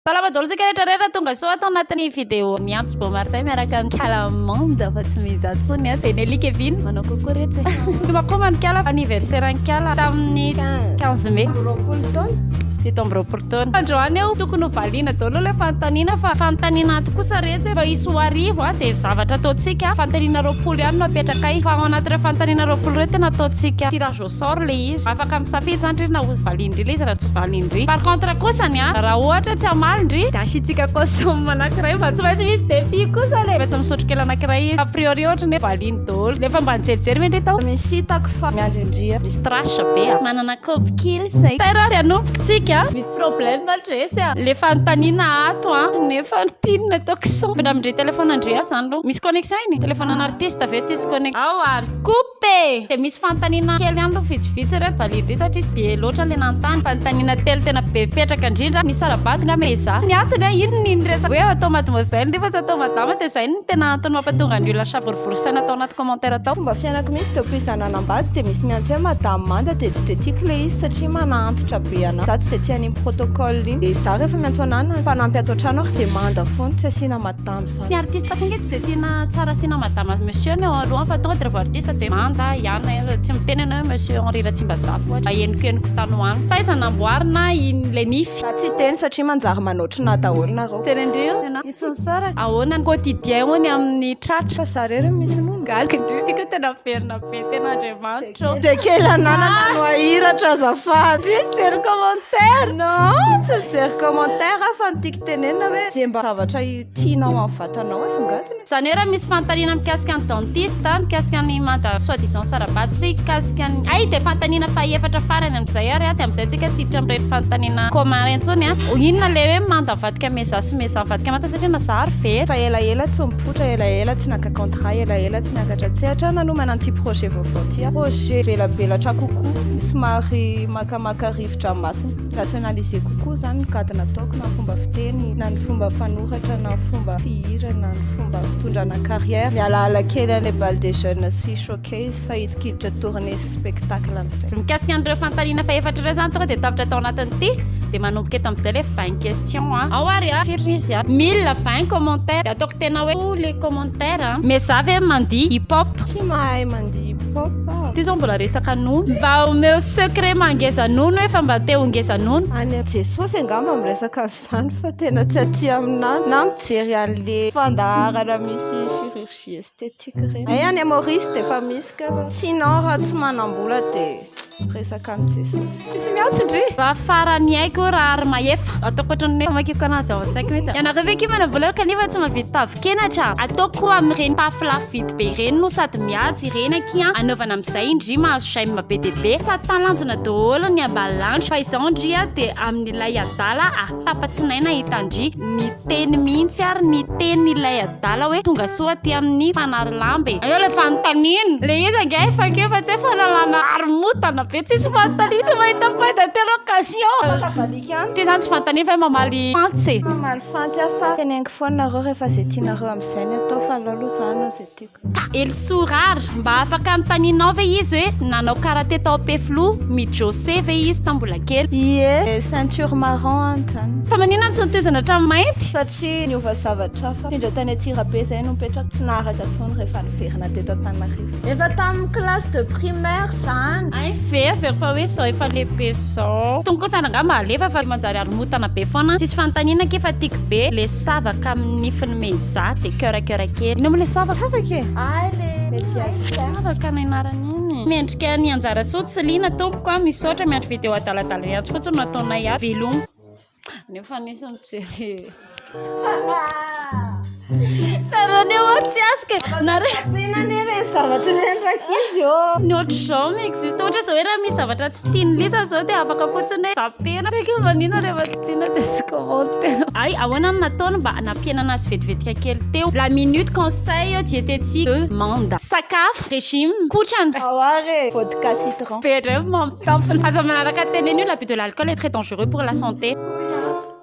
Salama daholo tsika rehetra rehetra tonga soa ato anatin'ny vidéo miantso Beau Martin miaraka amin'ny Kala Manda fa tsy mizaha intsony a dia Nelly Kevin manao coucou retsy Komakomba ny Kala anniversaire an'i Kala tamin'ny 15 mai 20 taona. 27 taona. Androany aho tokony ho valiana daholo ilay fanontaniana fa fanontaniana ato kosa retsy fa hisy ho arivo a dia zavatra ataontsika fanontaniana 20 ihany no apetrakay fa ao anatin'ireo fanontaniana 20 ireo tena ataontsika tirage au sort ilay izy. Afaka misafidy izany ndry na ho valian-dry ilay izy na tsy ho valian-dry. Par contre kosany a raha ohatra tsy hamaly ndry dia asiantsika caution anankiray fa tsy maintsy misy défi kosa le. Maintsy misotro kely anankiray izy. A priori ohatra ny hoe valiany daholo. Nefa mba nijerijery ve ndry tao? Misy hitako fa miandry ndry a. Misy trash be a. Manana kaopy kely izay. Tairo ary hanomboka tsika. Misy problème ndresy a. Le fanontaniana ato a nefa tiany no ataoko son. Ampindramindry téléphone ndry aho zany aloha. Misy connexion iny? Téléphone an'artiste ve tsisy connexion? Ao ary coupe e! Dia misy fanontaniana kely ihany aloha vitsivitsy ireo valian-dry satria be loatra ilay nanontany. Fanontaniana telo tena be mipetraka indrindra. Ny sara-bady nga meza? Ny antony hoe inona iny resaka hoe atao mademoiselle nefa tsy atao madama dia izay no tena antony mampatonga ny olona savorovoro saina tao anaty commentaire tao. Fomba fiainako mihitsy depuis za nanambady dia misy miantso hoe madame Manda dia tsy dia tiako ilay izy satria manahantitra be anah. Za tsy dia tia an'iny protocole iny. Dia za rehefa miantso anah na mpanampy ato an-trano ary dia Manda foana tsy asiana madame zany. Ny artiste koa nge tsy dia tiana tsara asiana madame monsieur ny ao alohany fa tonga dia rehefa artiste dia Manda, Yana, tsy miteny ianao hoe monsieur Henri Ratsimbazafy ohatra. Henokenoky tany ho any. Taiza namboarina iny ilay nify? Za tsy hiteny satria manjary manaotrina daholo nareo. Teny indrindra. Misy ny sara. Ahoana ny quotidien hono amin'ny tratra? Fa za rery no misy nono. Gaga indrindra ity ka tena velona be tena Andriamanitra ô. Dia kely ananana no ahiratra azafady. Ndry nijery commentaire. Non, tsy nijery commentaire aho fa ny tiako tenenina hoe ze mba zavatra tianao amin'ny vatanao asongadina. Izany hoe raha misy fanontaniana mikasika ny dentiste, mikasika ny manda soi disant sara-bady sy mikasika ny hay dia fanontaniana fahefatra farany amin'izay ary dia amin'izay tsika tsy hiditra amin'ireny fanontaniana commun ireny intsony an. Inona ilay hoe manda mivadika meza sy meza mivadika manda satria na za ary very. Fa elaela tsy mipoitra, elaela tsy naka contrat, elaela tsy niakatra an-tsehatra nanomana an'ity projet vaovao ity aho. Projet velabelatra kokoa, somary makamaka rivo-dranomasina. Rationaliser kokoa izany ny gadona ataoko na ny fomba fiteny, na ny fomba fanoratra, na ny fomba fihira, na ny fomba fitondrana carrière. Mialaala kely an'ilay bal des jeunes sy showcase fa hidikiditra tournée sy spectacle amin'izay. Mikasika an'ireo fanontaniana fahefatra ireo izany tonga dia tapitra tao anatin'ity dia manomboka eto amin'izay ilay 20 questions a. Ao ary a, firy izy a? 1020 commentaires. Dia ataoko tena hoe tous les commentaires a. Mais za ve mandihy hip hop? Tsy mahay mandihy hip hop aho. Ity zao mbola resaka nono. Mba omeo secret mangeza nono hoe fa mba te ho ngeza nono. Any Jesosy angamba miresaka an'izany fa tena tsy aty aminà na mijery an'le fandaharana misy chirurgie esthétique ireny. Hay any Maurice dia efa misy ka. Sinon raha tsy manam-bola dia resaka amin'i Jesosy. Misy miantso ndry. Raha farany haiko raha ary mahefa. Ataoko ohatran'ny hoe famakiako anazy ao an-tsaiko mihitsy. Ianareo ve akia manam-bola kanefa tsy mahavidy tavin-kenatra? Ataoko amin'ireny tafo lafo vidy be ireny no sady mihaja ireny akia anaovana amin'izay ndry mahazo j'aime be dia be. Sady talanjona daholo ny ambanilanitra. Fa izao ndry dia amin'ilay adala ary tapa-tsinaina hitan-dry niteny mihitsy ary niteny ilay adala hoe tonga soa aty amin'ny mpanary lamba e. Eo ilay fanontaniana. Ilay izy angaha efa akeo fa tsy hoe fanalana haromotana be. Tsisy fanontaniana, tsy mahita point d'interrogation. Tafavadika any. Ity izany tsy fanontaniana fa hoe mamaly fantsy e. Mamaly fantsy aho fa teneniko foana nareo rehefa izay tianareo amin'izay ny atao fa aleo aloha za hanao izay tiako. Elisoa Rara, mba afaka anontanianao ve izy hoe nanao karate tao Ampefiloha, mi-jose ve izy ta mbola kely? Ie, ceinture marron any zany. Fa maninona no tsy nitohizana hatramin'ny mainty? Satria niova zavatra hafa. Indreo tany Antsirabe zay no nipetraka, tsy naharaka intsony rehefa niverina teto Antananarivo. Efa tamin'ny classe de primaire zany. Hay ve averiko fa hoe zao efa lehibe zao. Tony kosa angamba alefa fa manjary haromotana be foana. Tsisy fanontaniana akia fa tiako be le savaka amin'ny nifin'ny meza de coeur coeur kely. Inona moa le savaka? Savaka e! Hay le savaka ny anarany iny. Mendrika ny anjara soa tsy liana tompoko a, misaotra miandry video adaladala ihany fotsiny no ataonay ato. Veloma. Nefa nisy ny mpijery. Nareo anie hoa tsy azoko e. Nareo. Ampiana anie ireny zavatra ireny rankizy ô. Ny ohatr'izao mi-existe. Ohatra izao hoe raha misy zavatra tsy tian'i Lisa izao dia afaka fotsiny hoe zapena. Saika maninona rehefa tsy tiana dia tsy commenter. Hay, ahoana no nataony mba nampihenana azy vetivetika kely teo? La minute conseil diététique de Manda. Sakafo, régime, kotrana. Ao ary e, vodka citron. Be indray mampitampina. Aza manaraka teneno io, l'abus de l'alcool est très dangereux pour la santé.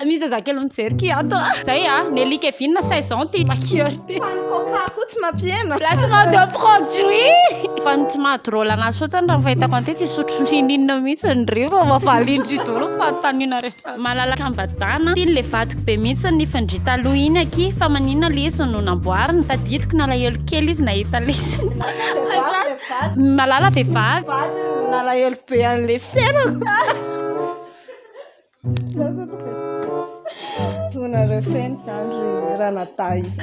Misy zazakely mijery ki ato a. Zay a, Nelly Kevin, 16 ans, ty maquilleur ty. Fa ny coca koa tsy mampihena. Placement de produit. Fa ny tsy mahadrôle anazy fotsiny raha ny fahitako an'ity, tsy hisotro nininona mihitsy ny rivo fa mahavaliandry daholo ny fanontaniana rehetra. Malalaka ambadana, tian'le vadiko be mihitsy ny nifindry taloha iny aky, fa maninona le izy no namboarina? Tadidiko nalahelo kely izy nahita le izy. Malala vehivavy. Vadiny nalahelo be an'le fiainako. Tonareo feno zany ry ranadahy izy.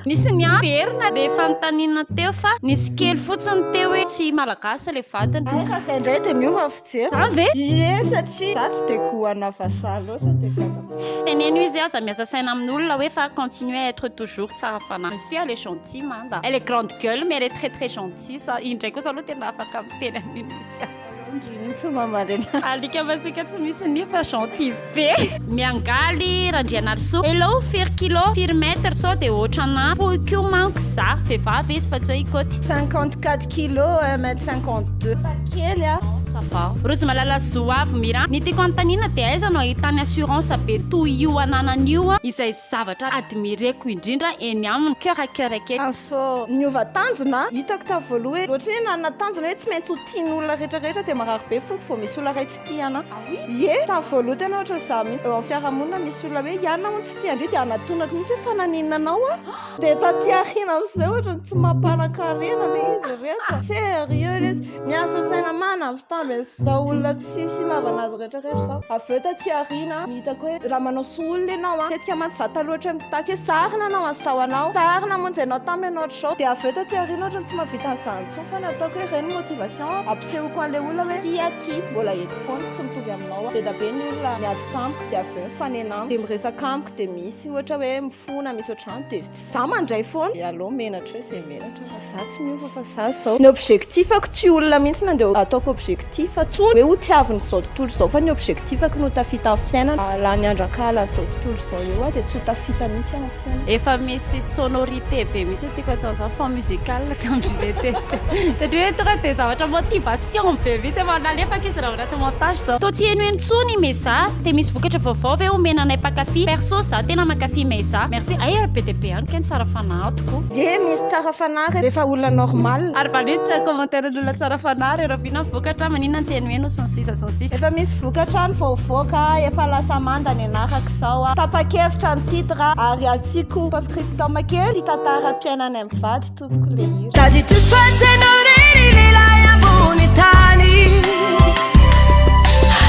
Nisy ny verina le fanontaniana teo fa nisy kely fotsiny teo hoe tsy malagasy le vadiny. Ay, raha zay indray dia miova ny fijery. Zany ve? Ie, satria za tsy dia goana vazaha loatra dia gaga. Teneno izy aza miasa saina amin'olona hoe fa continuer à être toujours tsara fanahy. Si elle est gentille, manda. Elle est grande gueule, mais elle est très très gentille. Sa indray kosa aloha tena afaka miteny an'iny mihitsy. Ndry mihitsy mamarena. Alika masika tsy misy ny fa gentil be. Miangaly Randrianarisoa. Hello, firy kilo, firy mètre, sao dia ohatrana fohy koa manko za. Vehivavy izy fa tsy hoe ikoty. 54 kilo, 1 mètre 52. Kely a. Ça va. Rojo Malala Zoavy Mira. Ny tiako anontaniana dia aiza no ahitany assurance be toy io ananany io, izay zavatra admireko indrindra eny aminy, cœur à cœur kely. So niova tanjona hitako tamin'ny voalohany hoe ohatry ny hoe nanana tanjona hoe tsy maintsy ho tian'olona rehetrarehetra dia marary be foko vao misy olona iray tsy tia anahy. Ie, tamin'ny voalohany tena ohatra za mihitsy eo amin'ny fiarahamonina misy olona hoe ianona hono tsy tia an-dry dia anatonako mihitsy hoe fa naninona anao aho? Dia taty aoriana amin'izay ohatra ny tsy mampanan-karena ilay izy reto. Sérieux ilay izy, miasa saina manambitamby an'izao olona tsisy ilavana azy rehetrarehetra izao. Avy eo taty aoriana ny hitako hoe raha manao soa olona ianao an, matetika mantsy za taloha ohatra mitaky hoe zary nanao an'izao anao, zary namonjy anao taminy ianao ohatr'izao, dia avy eo taty aoriana ohatra ny tsy mahavita an'izany intsony fa nataoko hoe ireny motivation ampisehoko an'ilay olona hoe ty aho ty, mbola eto foana, tsy mitovy aminao aho. Be dia be ny olona miady tamiko dia avy eo mifanena amiko, dia miresaka amiko, dia misy ohatra hoe mifona, misy ohatr'izany, dia za mandray foana, dia aleo menatra eo izay menatra fa za tsy miova fa za izao. Ny objectif-ko tsy olona mihitsy no andeha ataoko objectif intsony hoe ho tiavin'izao tontolo izao fa ny objectif-ko no ho tafita amin'ny fiainana. Lany andrakala an'izao tontolo izao eo aho dia tsy ho tafita mihitsy aho amin'ny fiainana. Efa misy sonorité be mihitsy tiako atao zany, fond musical tamin'ny gilet teto. Satria hoe tonga dia zavatra motivation be mihitsy efa nalefaka izy raha ao anaty montage zao. Toa tsy heno intsony i Meza, dia misy vokatra vaovao ve omena anay mpankafy? Perso za tena mankafy Meza. Merci. Hay ary be dia be ihany kay ny tsara fanahy ato ko. Ye, misy tsara fanahy rehefa olona normal. Ary valio ny commentaire n'olona tsara fanahy re rahoviana ny vokatra, maninona ny tsy henoheno sy ny sisa sy ny sisa. Efa misy vokatra ny vao voaka, efa lasa manda ny anarako izao a. Tapa-kevitra ny titre ary asiako post-scriptum kely ty tantaram-piainanay mivady tompoko le hira. Sady tsy fatinao rery lehilahy ambony tany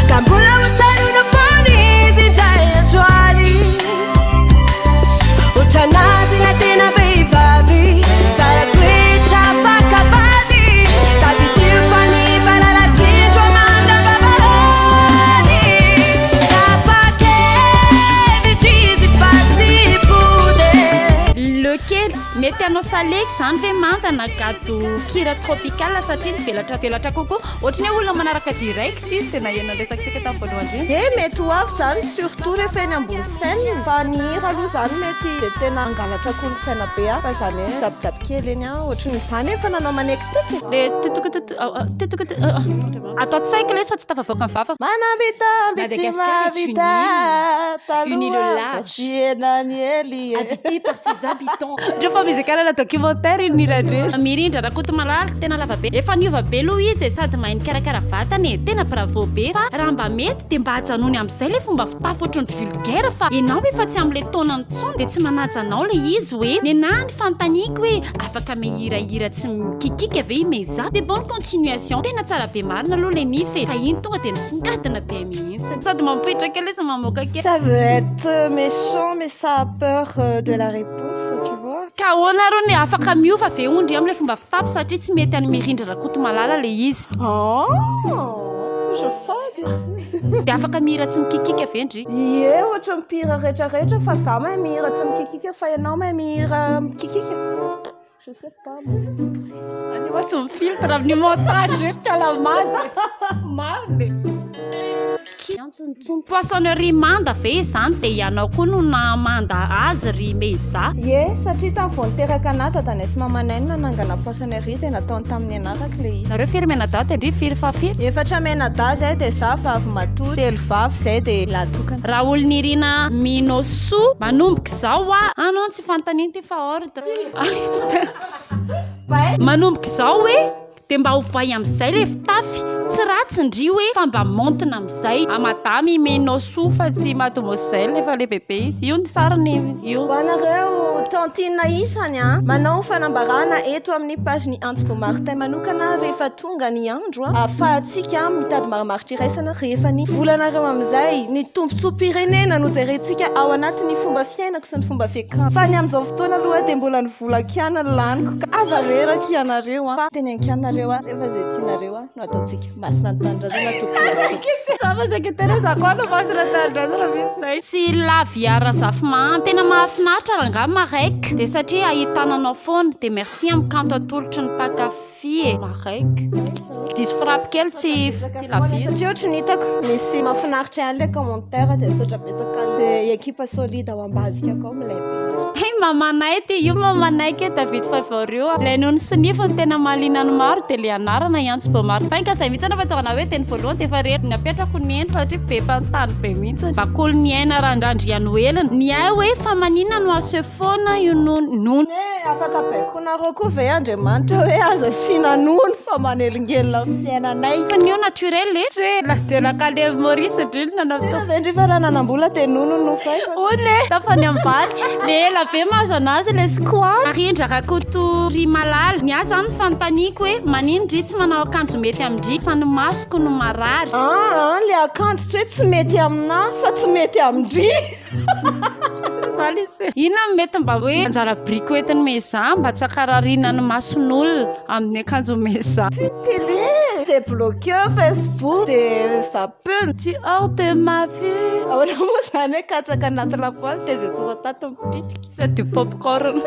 ka mbola ho tsaroana foana izy indray androany. Ohatranazy ilay tena vehivavy tsara toetra afaka vady. Tadidio fa ny valala-tindro mandra-bavahady. Tapa-kevitra izy fa tsy pody. Lequel mety hanao salegy zany ve manda na gado kira tropical satria mivelatra velatra kokoa, ohatry ny hoe olona manaraka direct izy tena ena resakitsika tamin'ny voalohany indrindra. Ye, mety ho avy zany, surtout rehefa eny ambony scène, fa ny hira aloha zany mety de tena hangalatra kolontsaina be a, fa zany hoe jabijab kely eny a, ohatry zany efa nanao manekiteky. Le tutukututu tutukutu atao tsaiko le izy fa tsy tafavoaka ny vava. Manambitamby tsy Madagascar est une mahavita île, une île taloha large. tsy enany ely. Habitée par ses habitants. Reo fa musical na documentaire iny hira. Mirindra Rakotomalala tena lava be. Efa niova be aloha izy e, sady mahay nikarakara vatana e. Tena bravo be fa raha mba mety dia mba ajanony amin'izay le fomba fitafy ohatry ny vulgaire fa ianao efa tsy amin'ilay taonany intsony dia tsy manaja anao le izy hoe nenaha ny fanontaniako hoe afaka mihirahira tsy mikikika ve i Meza? Dia bonne continuation. Tena tsara be marina aloha le nify e. Fa iny tonga dia nisongadina be mihitsy. Sady mampipoitra kely izy mamoaka kely. Ça veut être méchant mais ça a peur de la réponse, tu vois. Ka ahoana reo ny afaka miova ve ondry amin'ilay fomba fitafy satria tsy mety any Mirindra Rakotomalala le izy. Oh, je fagy. Dia afaka mihira tsy mikikika ve ndry? Ie, ohatra ny mpihira rehetrarehetra fa za mahay mihira tsy mikikika fa ianao mahay mihira mikikika. Je sais pas moi. Zany io tsy mifiltre amin'ny montage rehetra la mady. Marina e. Ki. Poissonnerie manda ve izany dia ianao koa no nahamanda azy ry Meiza? Ie, satria tamin'ny vao niteraka anah dadanay sy mamanay no nanangana poissonnerie dia nataony tamin'ny anarako ilay izy. Nareo firy mianadahy dia ndry firy fahafiry? Efatra mianadahy zay dia za vavy matoa, telo vavy zay dia lahy tokana. Raolonirina Minosoa, manomboka izao ah, ah non tsy fanontaniana ity fa ordre. Manomboka izao hoe Dia mba ovay amin'izay le fitafy, tsy ratsy ndry hoe fa mba maontina amin'izay. A madame i Minosoa fa tsy mademoiselle efa lehibebe izy. Io ny sariny io. Ho anareo tantine isany a! Manao fanambarana eto amin'ny page ny Antso Martin manokana rehefa tonga ny andro a! Ahafahantsika mitady marimaritra iraisana rehefa ny volanareo amin'izay ny tombontsoam-pirenena no jerentsika ao anatin'ny fomba fiainako sy ny fomba fiakanjoko. Fa ny amin'izao fotoana aloha dia mbola ny volako ihany no laniko ka aza reraka ianareo a! Fa teny an-kianareo a! Rehefa izay tianareo a! No ataontsika. Masina ny tanindrazana tompoko masina tompoko. Za fa saika tena za koa no masina tanindrazana mihitsy zay. Tsy Lavia Razafimahamby. Tena mahafinaritra rangahy Marek dia satria ahitana anao foana dia merci amin'ny kanto atolotry ny mpankafy e Marek. Diso frappe kely tsy tsy Lavia. Satria ohatry ny hitako misy mahafinaritra ihany ilay commentaire dia misaotra betsaka an'ilay ekipa solide ao ambadika akao milay be. Hay mamanay ty io mamanay ke David Favor io a. Ilay nono sy nify no tena mahaliana ny maro dia ilay anarana i Antso Beaumartin ka izay mihitsy anefa tonga hoe teny voalohany dia efa re napetrako neny satria be mpanontany be mihitsy. Bakoly ny aina Randrandrianoelina. Ny ahy hoe fa maninona no aseho foana io nono nono. Hoe afaka baikonareo koa ve Andriamanitra hoe aza asiana nono fa manelingelina ny fiainanay. Fa ny io naturel e. Tsy hoe la de la Caleb Maurice ndry no nanao Tena ve ndry fa raha nanam-bola dia nono no nofaiko. Hono e, tafa ny ambany. Le ela be mahazo anazy le squat. Narindra Rakotorimalala, ny ahy zany ny fanontaniako hoe manino ndry tsy manao akanjo mety amin-dry fa ny masoko no marary. Aa le akanjo tsy hoe tsy mety aminà fa tsy mety amin-dry. Inona no mety mba hoe anjara biriky hoentin'i Meza mba tsy hankarariana ny mason'olona amin'ny akanjo Meza? Plus télé, débloquer Facebook, de zapper. Tu hors de ma vue. Ahoana moa izany hoe katsaka anaty lapoaly dia izay tsy voataty mipitika. C'est du pop-corn.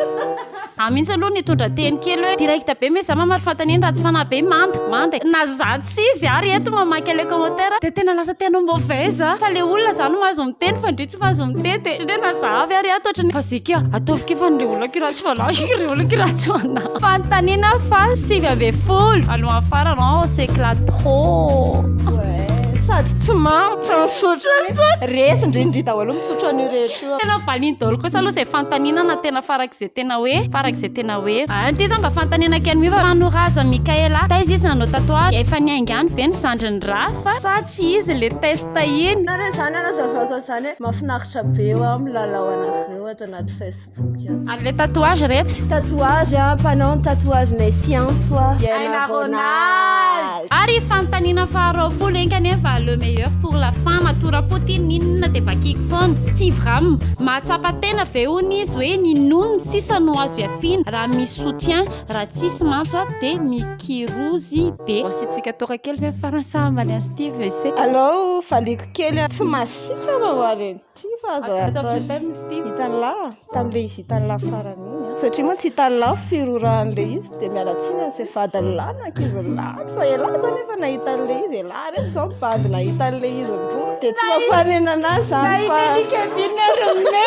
Za mihitsy aloha nitondra teny kely hoe direct be mais za mamaly fanontaniana ratsy fanahy be manda manda e. Na za tsy izy ary eto mamaky an'ilay commentaire dia tena lasa tena mauvaise a. Fa le olona zany mahazo miteny fa ndry tsy mahazo miteny dia ndry na za avy ary ato ohatran'ny fa zika ataovy kay fa ny olona ky ratsy fanahy ry olona ky ratsy fanahy. Fanontaniana faha 19 alohan'ny farany on s'éclate trop. Ouais, sady tsy mamo, tsy nisotro mihitsy. Resy ndry ndry daholo misotro an'io rehetra io. Tena valiany daholo kosa aloha izay fanontaniana na tena farak'izay tena hoe farak'izay tena hoe. Ah, ity zao mba fanontaniana kely miova Fanoraza Mickaela, taiza izy nanao tatouage? Efa niainga any ve ny zandriny Rafa sa tsy izy le test iny? Nareo zany anazavako an'izany hoe mahafinaritra be hoa milalao anareo ato anaty Facebook ato. Ary le tatouage retsy? Tatouage a, mpanao ny tatouage-nay sy antso a, Aina Ronald. Ary fanontaniana faha 20 enga anie mba le meilleur pour la fin matorapo ty n'inona dia vakiko foana. Steve Ram, mahatsapa tena ve hono izy hoe ny nonony sisa no azo iafiana raha misy soutien, raha tsisy mantsy a dia mikirozy be. Asiantsika toaka kely ve ny farany sa hamaly an'i Steve ise? Alao valiako kely tsy masiaka mamaly an'ity. Ty fa aza Ataovy je t'aime Steve. Hitan'i lahy tamin'ilay izy hitan'i lahy farany iny a. Satria mantsy hitan'i lahy firorahan'ilay izy dia miala tsiny an'izay vadin'i lahy na ankizin'i lahy fa elah zany efa nahita an'ilay izy, elah reto izao mibandy nahita an'ilay izy nirora dia tsy mampanena anazy izany fa. Nahita an'i Kevin Roumé.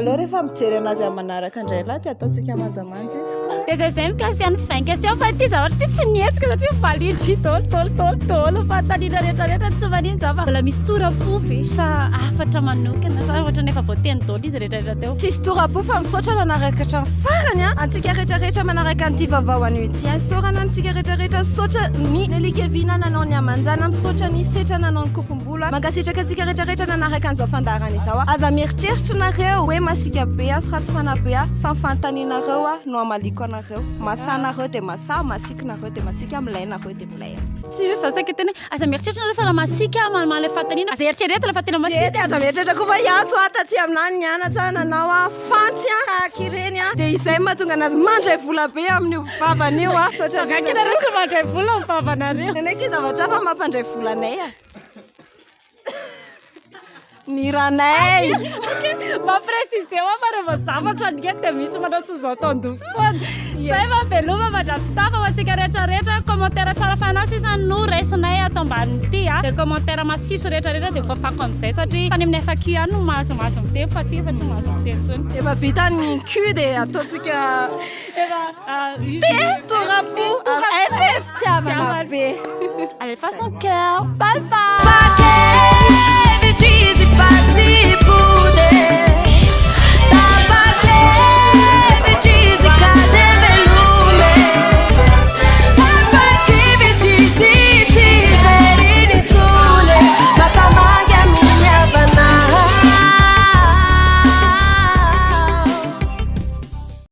Aleo rehefa mijery anazy amin'ny manaraka indray lahy dia ataontsika manjamanja izy ka. Dia zay zay mikasika ny 20 question fa ity zavatra ity tsy nihetsika satria validry daholo daholo daholo daholo ny fanontaniana rehetra rehetra tsy manino za fa mbola misy tora-po ve sa hafatra manokana sa ohatran'ny efa voateny daholo izy rehetra rehetra teo. Tsisy tora-po fa misaotra nanaraka hatramin'ny farany a! Antsika rehetra rehetra manaraka an'ity vaovao anio ity a! Isaorana antsika rehetra rehetra misaotra ny Nelly Kevina nanao ny hamanjana misaotra ny Setra nanao ny kopom-bolo a! Mankasitraka antsika rehetra rehetra nanaraka an'izao fandaharana izao a! Aza mieritreritra nareo hoe masiaka be aho sy ratsy fanahy be aho fa ny fanontanianareo a no hamaliako anareo. Masaha nareo dia masaha, masiaka nareo dia masiaka, milay nareo dia milay. Tsy io za saika tena hoe aza mieritreritra nareo fa raha masiaka aho mamaly fanontaniana aza eritreretina fa tena masiaka. Dia aza mieritreritra koa fa hiantso aho taty aminah nianatra nanao aho fantsy aho tahaka ireny aho dia izay no mahatonga anazy mandray vola be amin'io vavany io aho saotra Fa gaga nareo tsy mandray vola amin'ny vavanareo. Nenay akia zavatra hafa mampandray vola anay a. Ny ranay. Mba préciser hoa fa rehefa zavatra ny dia misy manao sous-entendu foana. Zay fa veloma mandra-pitafa ho antsika rehetrarehetra. Commentaire tsara fanahy sisa no raisinay ato ambanin'ity a. Dia commentaire masiso rehetrarehetra dia fafako amin'izay, satria tany amin'ny FAQ ihany no mahazomahazo miteny, fa ty efa tsy mahazo miteny intsony. Efa vita ny Q, dia ataontsika Efa T torapo F fitiavana be. Allez, façon cœur. Bye bye.